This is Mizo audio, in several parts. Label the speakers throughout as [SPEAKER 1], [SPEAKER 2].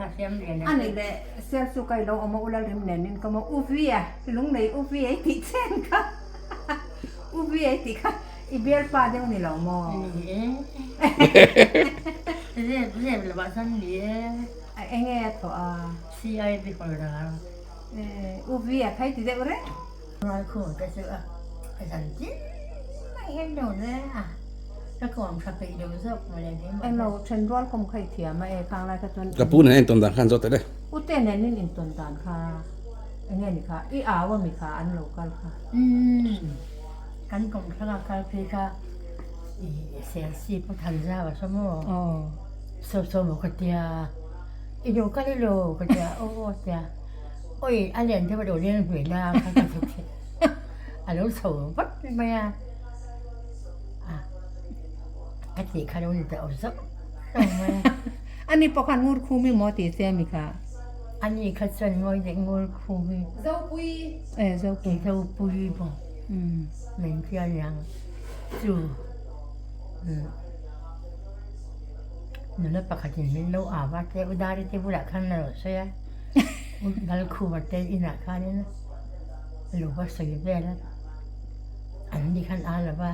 [SPEAKER 1] kha siam lian a.
[SPEAKER 2] Ani leh sel chu ka ilo awm a u Lalrim nen in ka maw U Via lunglei U Via i tih chen kha U Via i tih kha i bialpa deuh ni lo maw?
[SPEAKER 1] Ni e. Zep zep lovah chuan ni e.
[SPEAKER 2] A enge a thawh a?
[SPEAKER 1] CID hawlral.
[SPEAKER 2] E U Via kha i ti deuh reng.
[SPEAKER 1] Ralkhum te chu a zan tin mai hian lo le a, ka kawm tha peih lo zawk mawle keimah hian.
[SPEAKER 2] Englo then rual kawm kha i thiam a e khang lai kha chuan.
[SPEAKER 3] Ka pu nen a intawn dan kha an zawt teh le.
[SPEAKER 2] U te nen in intawn dan kha enge ni kha i au a mi kha an lo kal kha.
[SPEAKER 1] Umm kan kawm thlang a kal phei kha i Selsi pu Thanzau a saw maw?
[SPEAKER 2] Aw.
[SPEAKER 1] Saw saw maw ka tia i lo kal ilo ka tia aw aw tia. Oi, a lian deuh a lo leng ve la kha ka hre thei a lo chho vat mai a, a ka tih kha lo ni ta aw zauh zauh mai a.
[SPEAKER 2] Ani pawh khan ngur khum i maw tih che mi kha?
[SPEAKER 1] Ani kha chuan ngawi leh ngur khum i.
[SPEAKER 2] Zopui. E Zopui.
[SPEAKER 1] E Zopui bawk. Min tia niang chu nula pakhatin min lo au a te u Dari te bulah khan a lo sawi a. Lalkhuma te inah khanin lo va sawi vel a, an ni khan a lo va,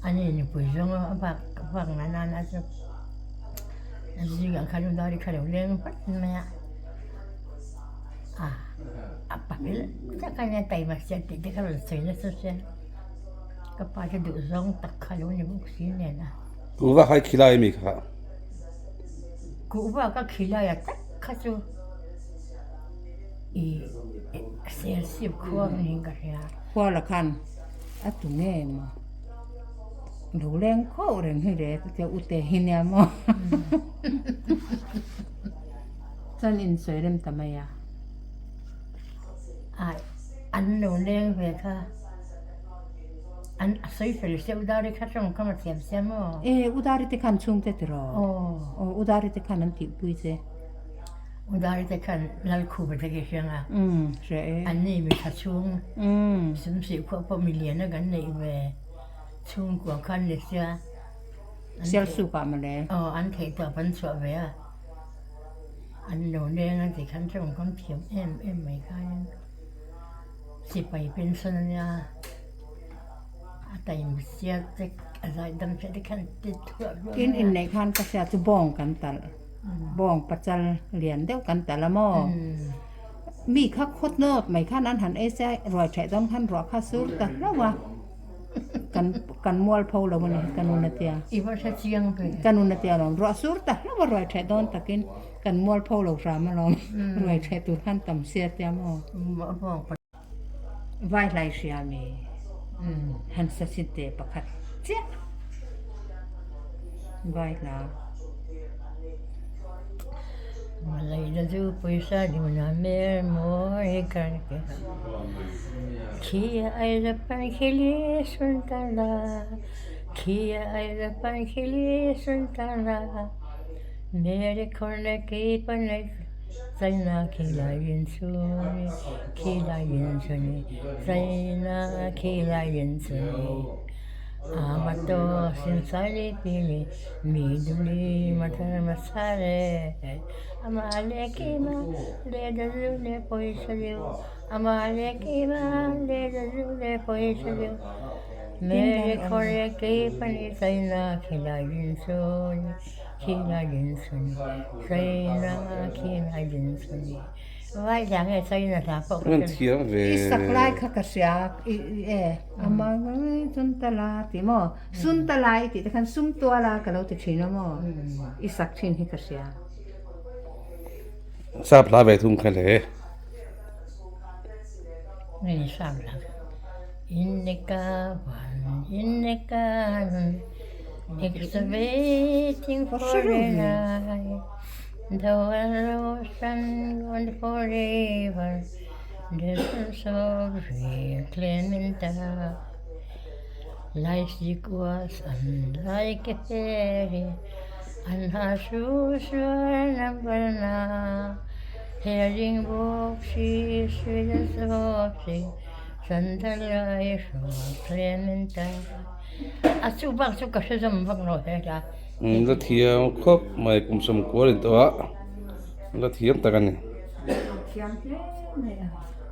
[SPEAKER 1] a ni nupui zawng a vak vak na nana chu a zingah khan Udari kha lo leng vat mai a, a a pa fel tak a nia taima sia tih te kha rawn sawi nasa sia, ka pa te duh zawng tak kha lo ni bawk si nen a.
[SPEAKER 3] Kuhva kha i khilai a mi kha?
[SPEAKER 1] Kuhva ka khilai a tak kha chu i Serchhip khua niin ka hria.
[SPEAKER 2] Khua la khan a tu nge maw lo leng khauh reng hi le chutia u te hi nia maw chuan insawi rem ta mai a.
[SPEAKER 1] Ai an lo leng ve kha. An a sawi fel sia Udari kha tawngkam a thiam sia maw?
[SPEAKER 2] E, Udari te khan chhungte tiraw?
[SPEAKER 1] Aw.
[SPEAKER 2] Aw, Udari te khan an tihpui che.
[SPEAKER 1] Udari te khan Lalkhupa te khi hriang a.
[SPEAKER 2] Umm, hria e.
[SPEAKER 1] An nei mi tha chhung.
[SPEAKER 2] Umm.
[SPEAKER 1] Sumsih khuah pawh mi lian a kan neih ve chhungkua khan ni sia.
[SPEAKER 2] Sialsuk ah mawle.
[SPEAKER 1] Aw, an theih tawp an chhuah ve a. An lo leng a ti khan tawngkam thiam em em mai khanin. Sipai pension a nia, a taim chiat te a zai dam chiat te khan ti thuah hluah mai a.
[SPEAKER 2] Tin inneih khan ka hria chu bawng kan talh, bawng pachal lian deuh kan talh a maw? Mi kha khawt nawt mai khan an han ei se ruai ṭheh dawn khan ruah kha sur ta hlauh a, kan kan mual pho lo a ni ka nun a tia.
[SPEAKER 1] I va hre chiang ve.
[SPEAKER 2] Ka nun a tia lawm, ruah sur ta hlauh a ruai ṭheh dawn takin Kan mual pho lo hram alawm, ruai ṭheh tur khan tam sia tia maw? Vai hlai hria mi han sa chin teh pakhat chiah vai hla.
[SPEAKER 1] Malai la chu pawisa duna mer mawi karke Khi ai la pan khili suntala Khi ai la pan khili suntala Mere khawrh kei panai China khilai in chuni khilai in chuni China khilai in chuni Amato sinsali pili mi duli matar masare Amale kima le dazu le poisa liu Amale kima le dazu le poisa liu Mere khawrh kei panai China khilai in chuni
[SPEAKER 3] An thiam ve.
[SPEAKER 2] I sak lai kha ka hria i e ama suntala tih maw suntala i tih te khan sumtuala ka lo ti thin a maw i sak thin hi ka hria.
[SPEAKER 3] Sap hla ve thung kha le.
[SPEAKER 1] Nge sap hla Innekavan innekavan It's waiting for a night The ocean gone forever There's so real Clementine Life was unlike a fairy And her shoes were number nine Hearing book she sweet and softly A chu bak chu ka hre zawm vak lo he hla.
[SPEAKER 3] La thiam khawp mai kum sawm kual in tawh a. La thiam tak a ni.
[SPEAKER 2] Thiam hle mai a.